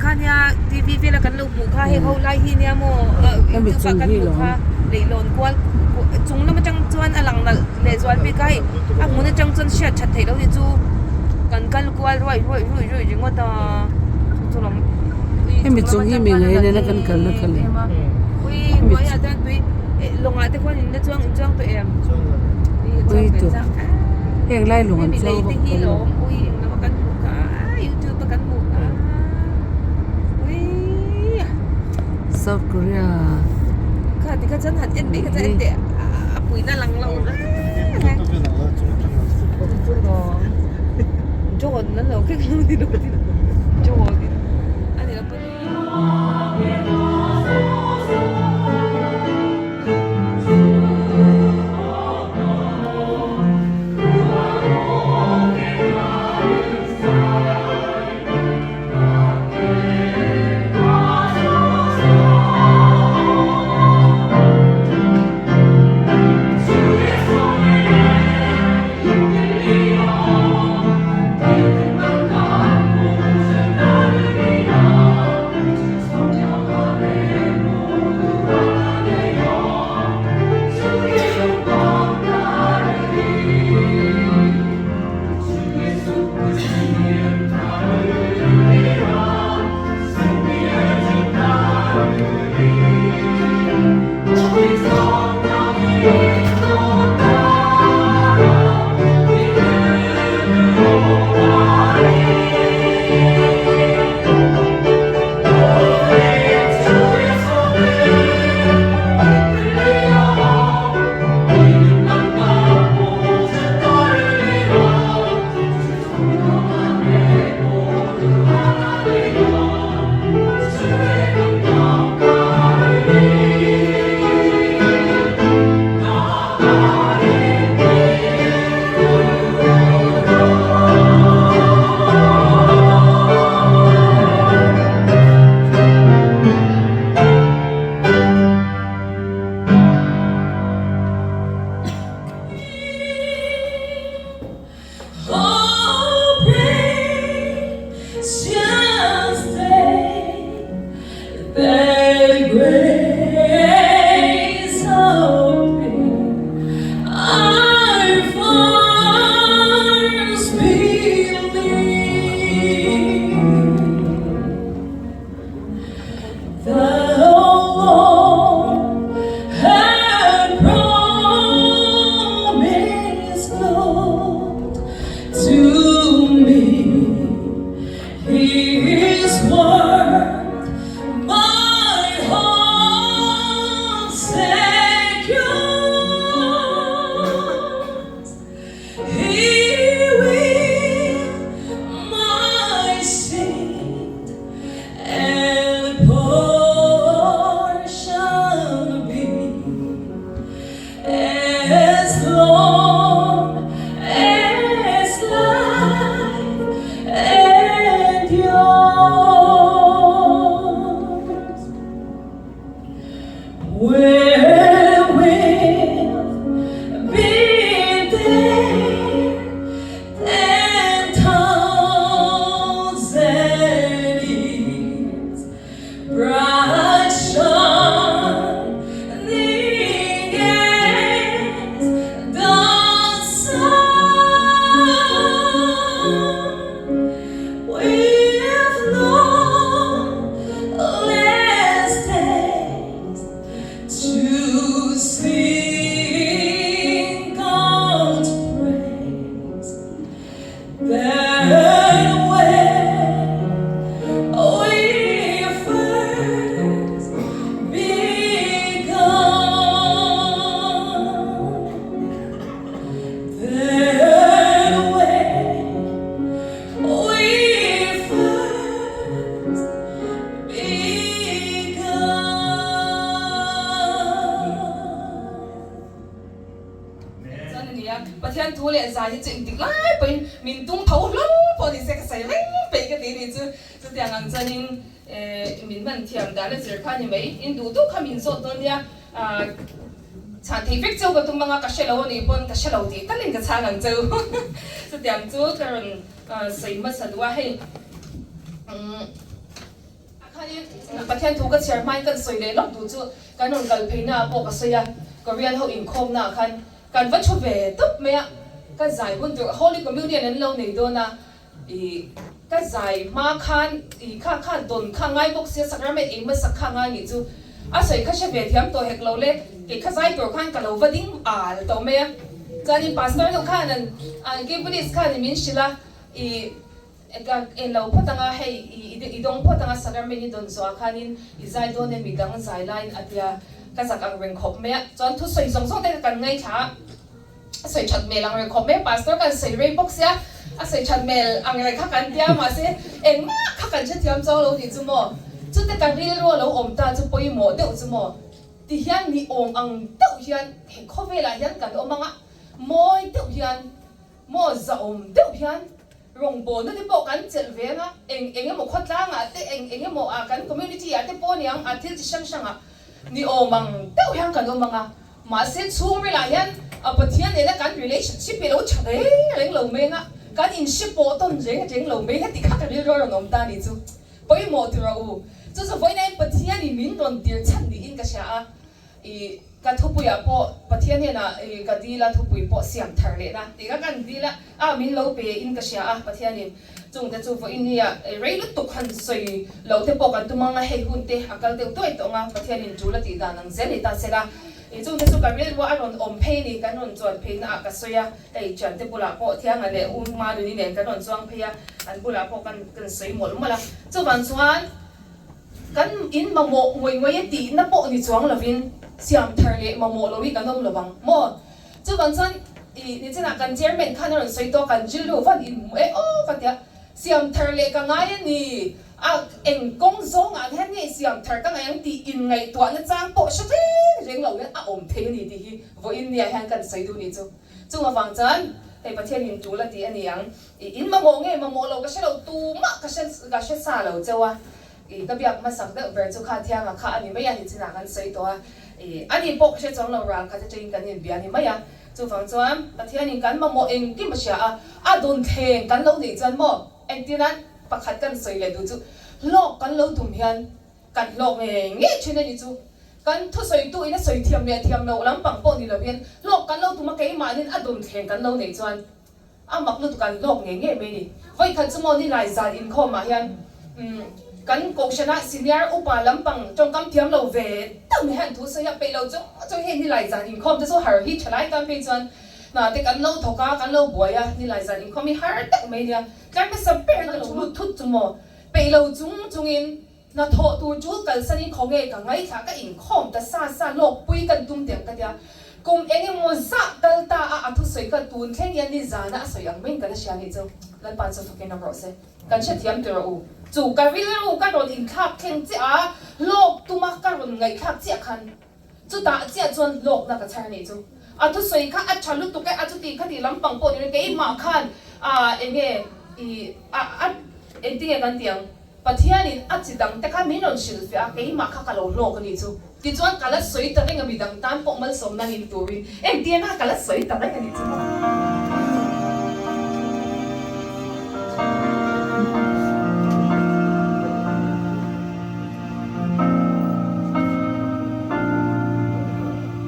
kha nia TV vela kan lo hmuh kha hei ho lai hi nia maw youtube ah kan hmuh kha leihlawn kual chung lam atang chuan a lang nalh leh zual bik a hei a hmun atang chuan hriat that theih loh ni chu kan kal kual ruai ruai ruih ruih ringawt a chu chu lam Hemi chung hi mi ngei nena kan kalna kha le. Ui hnuaiah chuan tui lawngah te khuan in la chuang in chuang tawh em? Ui tu heng lai lawng an chuang bawk hi lawm ui eng lama kan hmuh kha youtube a kan hmuh kha ui South Korea kha ti kha chuan han en mai kha chuan en teh a puina lang lo John an lo kek lo ni lo John ani lo Chuan a nia, Pathian thu leh zai hi chu engtik lai pawhin min tung tho hlawm pawh ni se ka sawi reng peih ka ti a nih chu. Chutiang ang chuanin min hman thiam dan a zir kha a ni mai. In duh duh kha min zawt dawn nia, chhan thei vek cheu ka tum anga ka hre lo a nih pawn ka hre lo tih talin ka chhang ang cheu. Chutiang chu ka rawn sawi hmasa duh a, hei. Pathian thu ka chhiar hmain kan sawi leh lawk duh chu kan rawn kal phei naah pawh ka sawi a, Korean ho inkhawm naah khan kan va thu ve tawp mai a, ka zai hun tur Holy Communion an lo nei dawn a, ih ka zai hma khan ih kha kha dawn kha ngai bawk sia sacrament eng hmasak kha ngai nih chu a sawi kha hre ve thiam tawh hek lo le, kei kha zai tur khan ka lo va ding al tawh mai a, chuanin pastor deuh khan an an keyboardist khan min hrilh a, ih. Ka en lo phawt anga hei i dawng phawt anga sacrament i dawn zawhah khanin i zai dawn em midang zai laiin a tia ka zak ang reng khawp mai a, chuan thusawi zawng zawng te kha kan ngaithla a, a sawi that hmel ang reng khawp mai a, pastor kan sawi rei bawk sia a sawi that hmel ang reng kha kan tia mahse engmah kha kan hrethiam chuang lo tih chu maw chute ka rilru a lo awm ta chu pawimawh deuh chu maw ti hian ni awm ang deuh hian he khawvelah hian kan awm anga mawi deuh hian Maw zahawm deuh hian rawngbawlna te pawh kan chelh ve anga, eng eng emaw khawtlangah te, eng eng emaw ah kan community ah te pawh niang a thil chi hrang hrangah ni awm ang deuh hian kan awm anga, mahse chhungrilah hian a Pathian nena kan relationship hi lo tha reng reng lo mai anga, kan inhre pawh tawn reng reng lo mai heti kha ka rilru a rawn awm ta ni chu pawimawh tur a u. Chu chu vawiin Pathianin min rawn tir chhan niin ka hria a. I ka thupuiah pawh Pathian hnenah i ka dil a thupui pawh siam thar lehna tih kha kan dil a, a min lo pe in ka hria a Pathianin chungte chu vawiin hi a rei lutuk han sawi loh te pawh kan tum ang a, hei hun te a kal deuh tuai tawh ang a, Pathianin tul a tih dan ang zel ni ta se la, i chungte chu ka rilru a rawn awm phei ni, kan rawn chuan phei naah ka sawi a, hei thiante bulah pawh Thianga leh U Manuni nen kan rawn chuang phei a, an bulah pawh kan kan sawi mawlh mawlh a, chuvang chuan. Kan in mamawh ngawih ngawih e tihna pawh ni chuang lovin siam thar leh mamawh lo hi kan awm lovang maw? Chuvang chuan i nichinah kan chairman khan a rawn sawi tawh a, kan rilru van inhmu e aw ka tia, siam thar leh ka ngai a ni, a eng kawng zawngah hian nge siam thar ka ngaih ang tih inngaihtuahna chang pawh hre reng reng lo hian a awm thei a ni tih hi vawiin nia hian kan sawi duh ni chu. Chung avang chuan hei Pathianin tul a ti a ni ang. I in mamawh nge mamawh lo ka hre lo, tumah ka hre ka hre sa lo cheu a, i ka biak hmasak deuh ber chu kha Thianga kha a ni mai a, nichinah kan sawi tawh a, i ani pawh ka hre chuang lo ral khat atangin kan inbia a ni mai a, chuvang chuan Pathianin kan mamawh engkim a hria a, a dun thleng kan lo neih chuan maw engtin nan pakhat kan sawi leh duh chu hlawk kan lo tum hian kan hlawk ngei ngei thin a ni chu, kan thusawitu in a sawi thiam leh thiam loh lampang pawh ni lo hian hlawk kan lo tum a keimahnin a dun thleng kan lo neih chuan A mak lutuk an hlawk ngei ngei mai ni. Vawikhat chu maw nilai zan inkhawmah hian umm kan kohhrana senior upa lampang tawngkam thiam lo ve deuh mai hian thu sawi a peih lo chung chung hei nilai zan inkhawm te chu har hi tha lai tan phei chuan hna te kan lo thawk a kan lo buai a nilai zan inkhawm hi har deuh mai nia. Tlai hmasa ber ka lo lut thut chu maw peih lo chung chungin hna thawh tur chu kalsanin khawnge ka ngaithla ka inkhawm ta sa sa lawk pui kan tum teh ang ka tia kum eng emaw zah kal ta a a thusawi kha tun thleng hian ni zana a sawi ang maiin ka la hria nih chu Lalpa chu fakin awm rawh se kan hrethiam tir rawh u chu ka rilru ka rawn inthlak thleng chiah a lawk tuma ka rawn ngaihthlak chiah khan chutah chiah chuan lawkna ka chhar nih chu a thusawi kha a tha lutuk e a chuti khati lampang pawh ni lo keimah khan a enge i a a engtinge kan tih ang. Pathianin a chi dang te kha min rawn hrilh fiah a, keimah kha ka lo hlawk a nih chu. Tichuan ka la sawi ta reng a, midang tan pawh malsawmna nin turin engtianga ka la sawi ta reng a nih chu maw.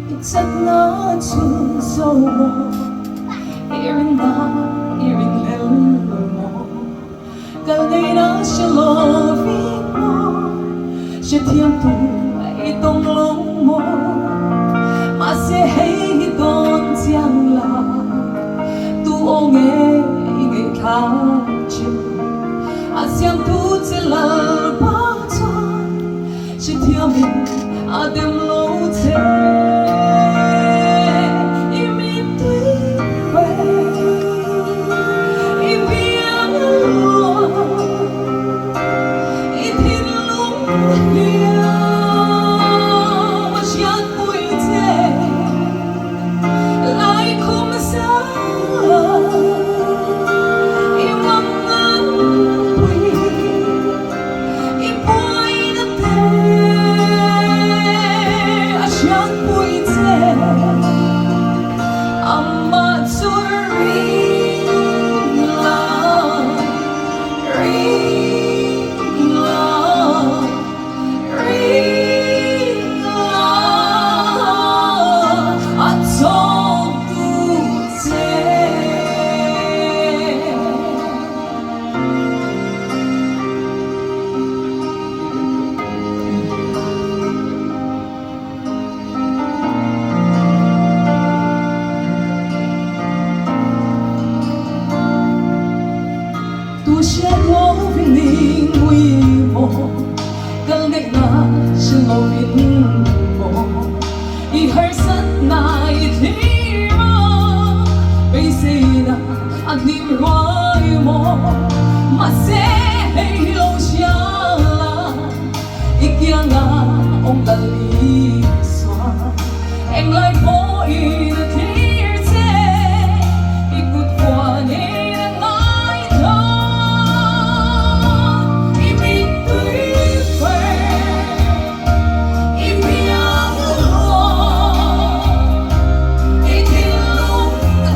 I chakna chu zo maw, i rinna i ringhlel maw. Kal neina hre lo vik maw, hrethiam tu i tawng lo maw, mahse hei hi dawn chiang la, tu aw nge i ngaihthlak che, a siam tu che Lalpa chuan hrethiamin a dem lo che. I mittui I biang luah, i thinlung hliam a hriat Kal ngaihna hre lovin maw I harsatna i thlir a Beiseina a hlim ruai maw Mahse hei hi lo hria la I kianga awm lal Isua Englai pawhin a thlir che I kut vuanin a ngaithla I mittui far I biang luang I thinlung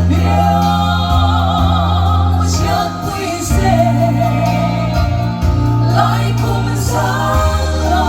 hliam Hriatpui se Lai kum zan la.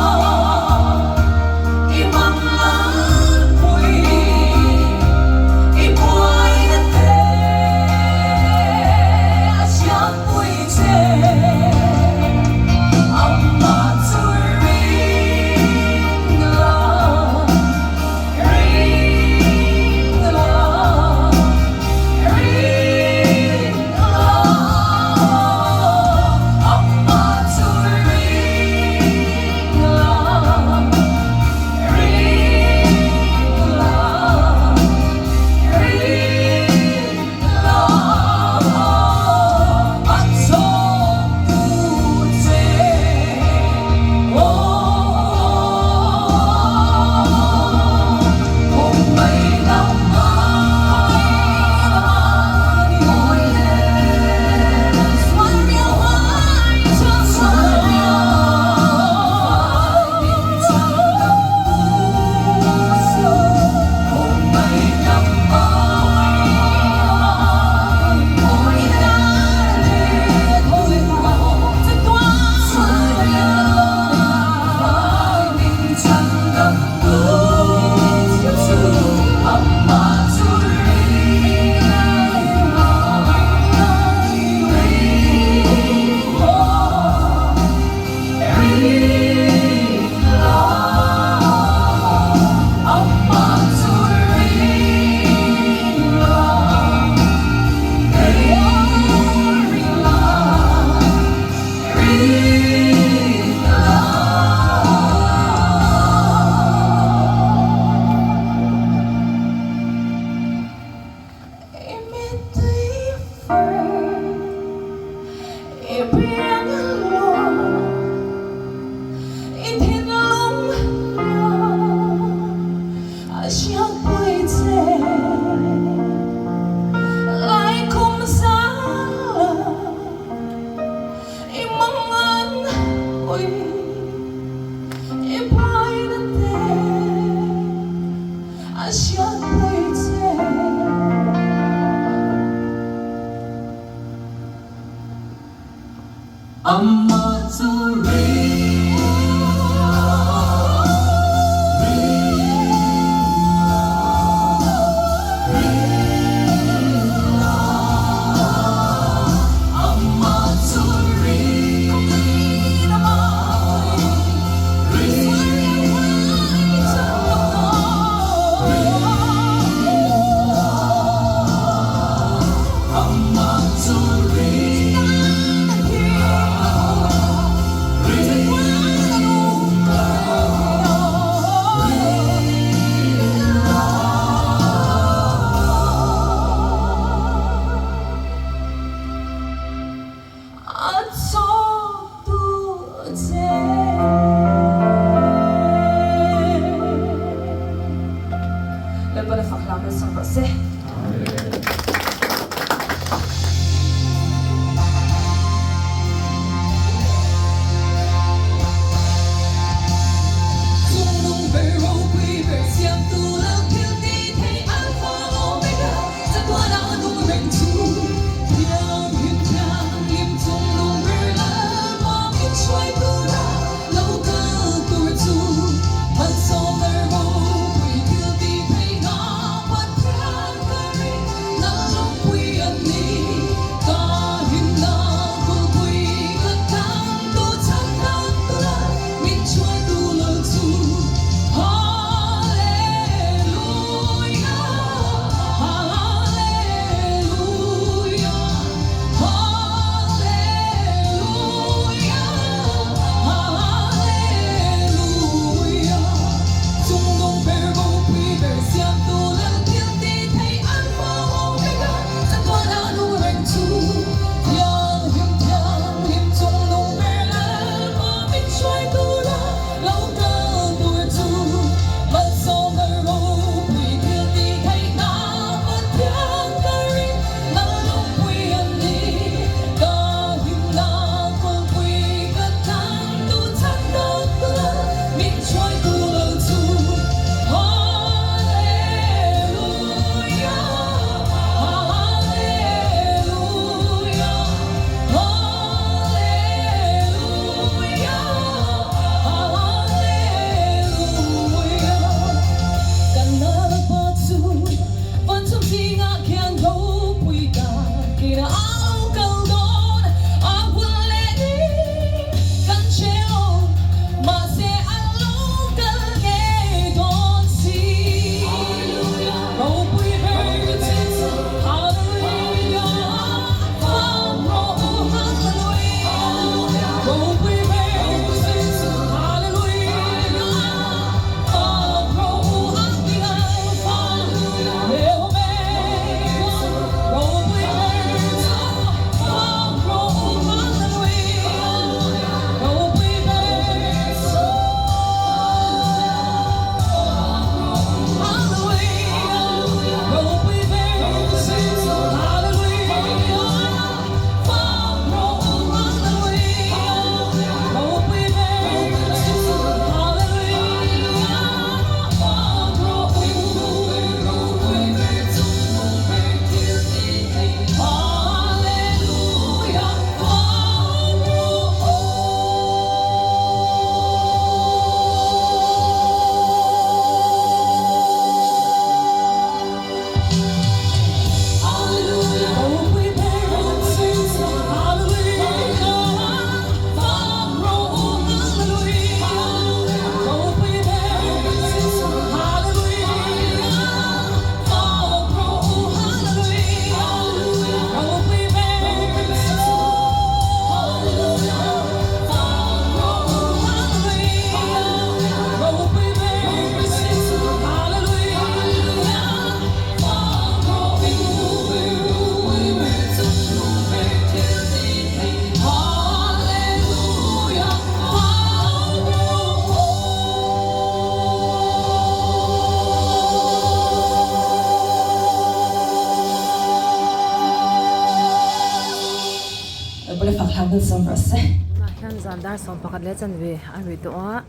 malsawm rawh se. Tunah hian zan dar 11 leh chanve a ri tawh a,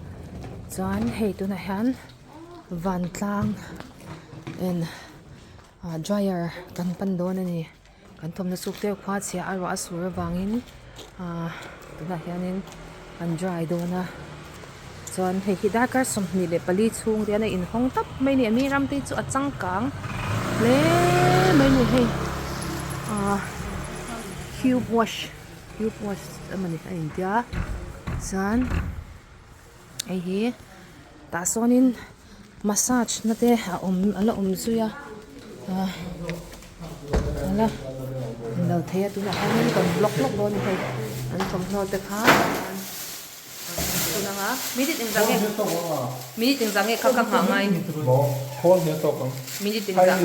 chuan hei tunah hian vantlang in ah dryer kan pan dawn a ni. Kan thawmhnaw suk te khua chhia a ruah a sur avangin ah tunah hianin an dry dawn a chuan hei hi darkar 24 chhung te hian a inhawng tawp mai a ni mi ram te hi chu a changkang hle mai a ni hei ah cube wash cube wash emawni a intia chuan hei hi tah sawnin massage na te a awm a la awm zui a ah a la lo thei a tunah hianin kan block lawk dawn a ni hei an thawmhnaw te kha tun anga minute engzah nge minute engzah nge kha ka nghah ngai minute engzah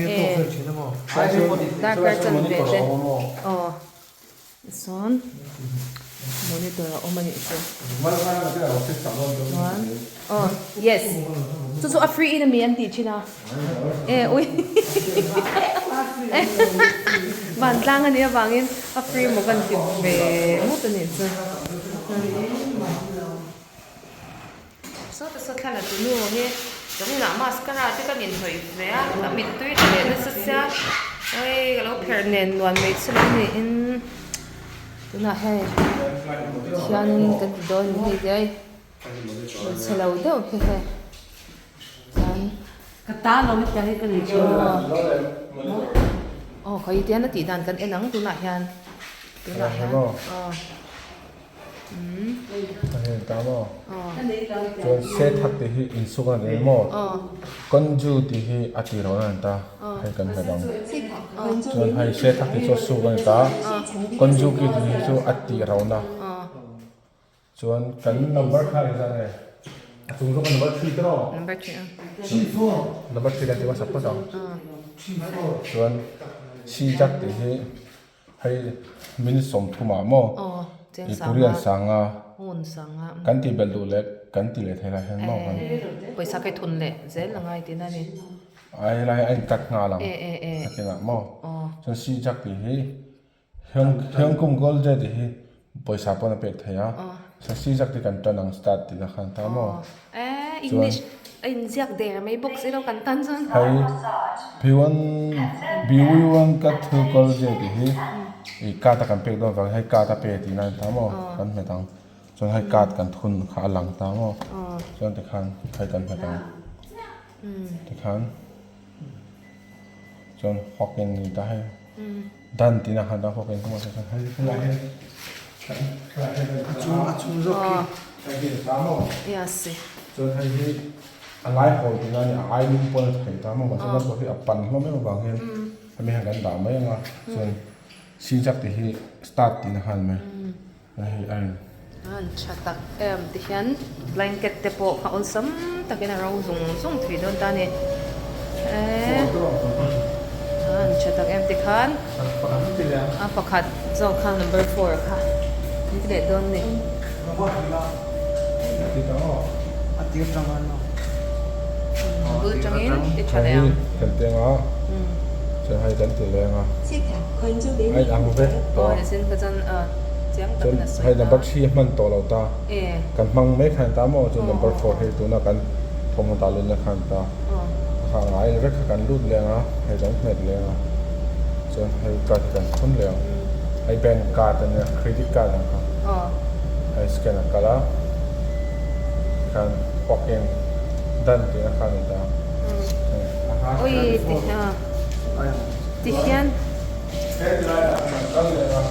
e darkar chanve te aw. Sawn monitor a awm a nih chu. Chuan aw yes chu chu a free in a mi an tih thin a e ui vantlang a nih avangin a free maw kan ti ve ngawt a nih chu. Sawta saw thla la tu nu hi chawngin ah mascara te kan inhnawih ve a ka mittui ta leh nasa sia awii ka lo pherh nen nuan mai chu lo niin tunah hei khianin kan ti dawn ni hei te hmeichhe lo deuh hi hei chuan Ka ta lo hetiang hi ka ni chu. Aw khawi tian a tih dan kan en ang tunah hian tunah hian aw. A hel ta maw? Chuan se thak tih hi insuk a ni maw? Kawnju tih hi a ti ro a ni ta, hei kan hmet ang. Chuan hei se thak tih chu a suk a ni ta, kawnju ki tih hi chu a ti ro na. Chuan kan number kha engzah nge? A chung zawk a number 3 te rawh. Number 3 a. Number 3 kan ti hmasa phawt ang. Chuan si jak tih hi Hei min 30 ah maw i Korean sanga kan tih belh duh leh kan ti leh thei lai hian maw kan pawisa kai thun leh zel a ngai tihna a ni. A helai hi a in cut nghal ang a kinah maw chuan si jak tih hi Hyungkum gold je tih hi pawisa pawn a pek thei a chuan si jak tih kan tan ang start tihna khan ta maw chuan A inziak der mai bawk si lo kan tan chuan. Hei Phiwan Biwiwan ka thu kawl je tih hi i card a kan pek dawn vang hei card a pe tihna a ni ta maw kan hmet ang chuan hei card kan thun kha a lang ta maw chuan tikhan hei kan hmet ang tikhan chuan hawkin ni ta hei dan tihna khan ta hawkin ka hmu chuan hei helai hian hei hi a ni ta maw chuan hei hi a lai haw tihna a ni a ai lum pawn a thei ta maw mahse laptop hi a pan hlawm em avang hian hemi hian kan dah mai anga chuan sinchak tih hi start tihna khan mai hei a in. An tha tak em ti hian blanket te pawh kha awlsam takin a ro zung zung thei dawn ta a ni eee an tha tak em ti khan a pakhat zawk kha number four kha an ti leh dawn a ni. Bul tangin ti tha leh ang. Aw nichin kha chuan chiang takin a sawi ta. Hei number 3 a hman tawh lo ta. Kan hmang mai khan ta maw chu number 4 hei tuna kan thawmhnaw dah lutna khan ta. A ngai vek kha kan lut leng a hei kan hmet leng a chuan hei card hi kan thawn leh ang hei bank card ania credit card ang kha hei scan a kal a khan walk-in done tihna kha a ni ta Tihian He tilai ah khan an kal leh a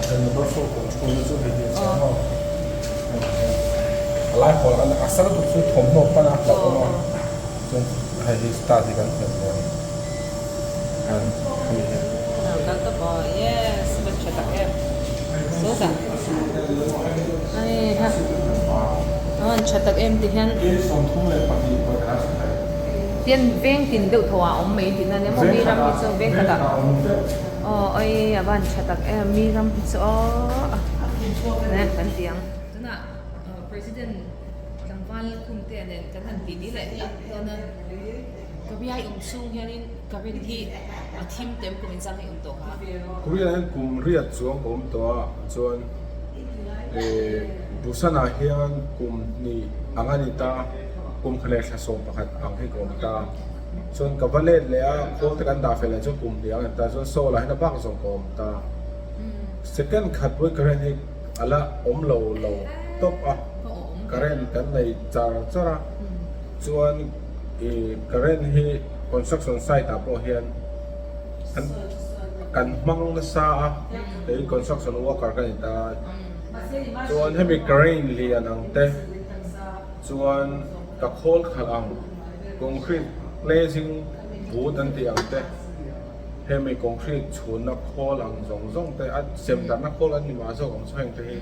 hei number 4 control na chu hei hi a chiang maw a lai hawl a a sal tur chu thawmhnaw pan a hlauh awm a chuan hei hi start hi kan hmet leh ang khan hemi hian kal tawp aw yes va tha tak em sawtah hei ha an tha tak em ti hian tian veng tin deuh thaw ah a awm mai tihna nia maw mi ram hi chu veng khatah Aw awi a van tha tak em mi ram hi chu aw ne kan ti ang. Tunah President tlangval Khumtea nen kan han titi leh hlauh dawn a. Korea i awm chhung hianin current hi a thim tem kum inzang hi awm tawh kha. Korea hian kum riat chuang ka awm tawh a, chuan Busan ah hian kum hnih ang a ni ta, kum khat leh thla 11 ang hi ka awm ta. Chuan ka va let leh a, khawl te kan dah fel leh chuan kum hnih ang a ni ta, chuan Seoul ah hian a bak zawng ka awm ta. Second khat pawh hi current hi a la awm lo lo tawp a, current kan nei char char a, chuan ih current hi construction site ah pawh hian an kan hmang nasa a, kei construction worker ka ni ta, chuan hemi crane lian ang te chuan ka khawl khalh ang concrete glazing but an tih ang te. Hemi concrete chhunna khawl ang zawng zawng te a sem darhna khawl an ni mah zawk ang chu heng te hi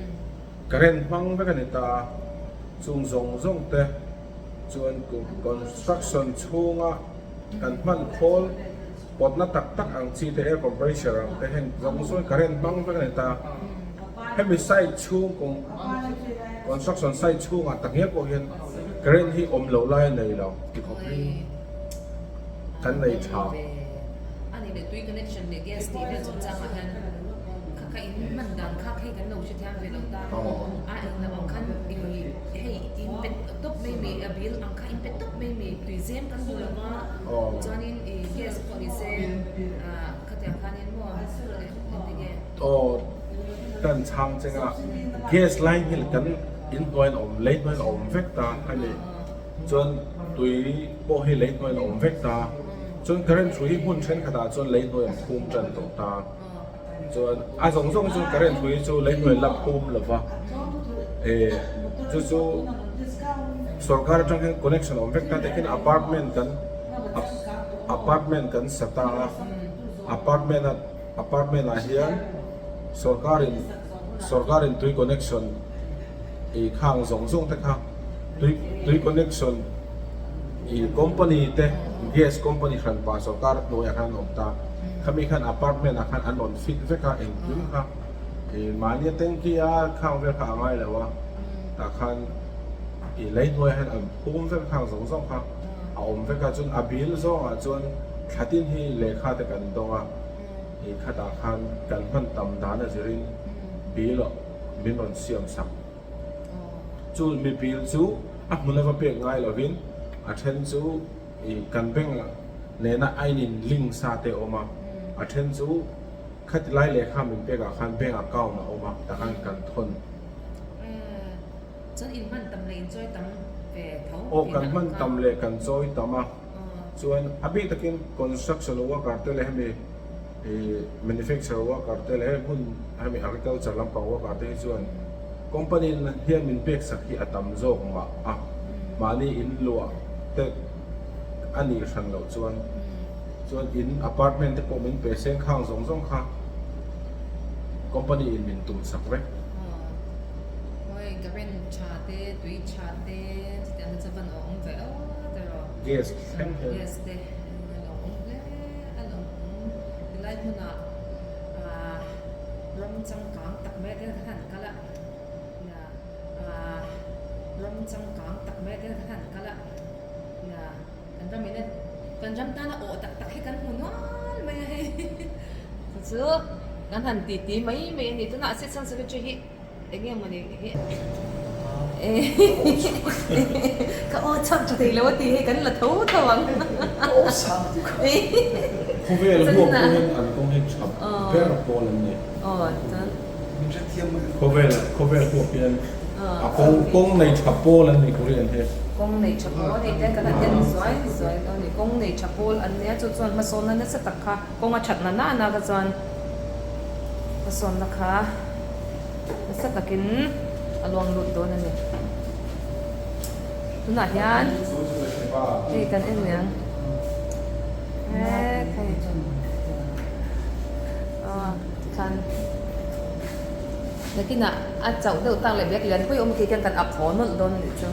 current hmang vek a ni ta a, chung zawng zawng te chuan construction chhunga kan hman khawl pawtna tak tak ang chi te air compressor ang te heng zawng zawng hi current hmang vek a ni ta a, hemi site chhung construction site chhungah takngial pawh hian current hi awm loh lai a nei lo ti khawp hi. kan nei tha. A nih leh tui connection leh gas tih vel chungchangah hian kha kha in hman dan kha hei kan lo hrethiam ve lo ta. A eng lo ang khan i hei in pe tawp mai mai a bill ang kha in pe tawp mai mai tui zem kan hmu lo va chuanin i gas pawh ni se khatiang khanin maw engti nge. Aw kan chhang cheng a gas line hi kan inhnuaiin a awm lei hnuaiin a awm vek ta a ni. Chuan tui pawh hi lei hnuaiin a awm vek ta. Chuan current hrui hi hmun thenkhatah chuan lei hnuai an phum tan tawh ta. Chuan a zawng zawng chu current hrui chu lei hnuai la phum lo va. Eh chu chu sorkar atang hian connection a awm vek ta tikhin apartment kan apartment kan sa ta a. Apartment a apartment ah hian sorkarin sorkarin tui connection ih khang zawng zawng te kha tui tui connection ih company te gas company hran pah sorkar hnuaiah khan an awm ta khami khan apartment ah khan an rawn fit vek a engkim kha ih mahni a tanky a khang vel kha a ngai lo a tah khan ih lei hnuaiah hian an phum vek khang zawng zawng kha a awm vek a chuan a bill zawngah chuan thla tin hi lehkha te kan dawng a ih khatah khan kan hman tam dan a zirin bill min rawn siam sak. Chu mi bill chu a hmun a va pek ngai lovin a then chu ih kan bank nena a in in link sa te a awm a, a then chu khati lai lehkha min pek ah khan bank account a awm a tah khan kan thawn. Chuan in hman tam leh in chawi tam ve tho Aw kan hman tam leh kan chawi tam a, chuan a bik takin construction worker te leh hemi Ih manufacture worker te leh hmun hemi agriculture lampang worker te hi chuan company hian min pek sak hi a tam zawk mah a, mahni in luah te a nih hran loh chuan chuan in apartment te pawh min pe seng khang zawng zawng kha company in min tum sak vek. Gas thleng hian. A lo awm tilai hmunah aah ram changkang tak mai te khan an kal a aah ram changkang tak mai te khan an kal a kan ram in a kan ram tana awh tak tak hi kan hmu nual mai a hei chu chu kan han ti ti mai mai a ni tunah assistant secretary hi. Eng nge mawni hi ka aw chak tha thei lo a tih hi kan la tho tho ang. Ka aw sang tuk a. Khawvel huap pawh hian an kawng hi tha ber pawl an ni. Khawvel khawvel huap hian a kawng kawng nei tha pawl an ni Korean hi. Kawng nei tha pawl hei te kan han en zuai zuai dawn a ni. Kawng nei tha pawl an nia chu chuan hmasawnna nasa tak kha kawng a that na nana kha chuan hmasawnna kha. Nasa takin a luang lut dawn a ni. Tunah hian hei kan en leh ang. Hekhai aw tikhan nakinah a chauh deuh tak leh bag lian pui awm khi khian kan up haw nawlh dawn a nih chu.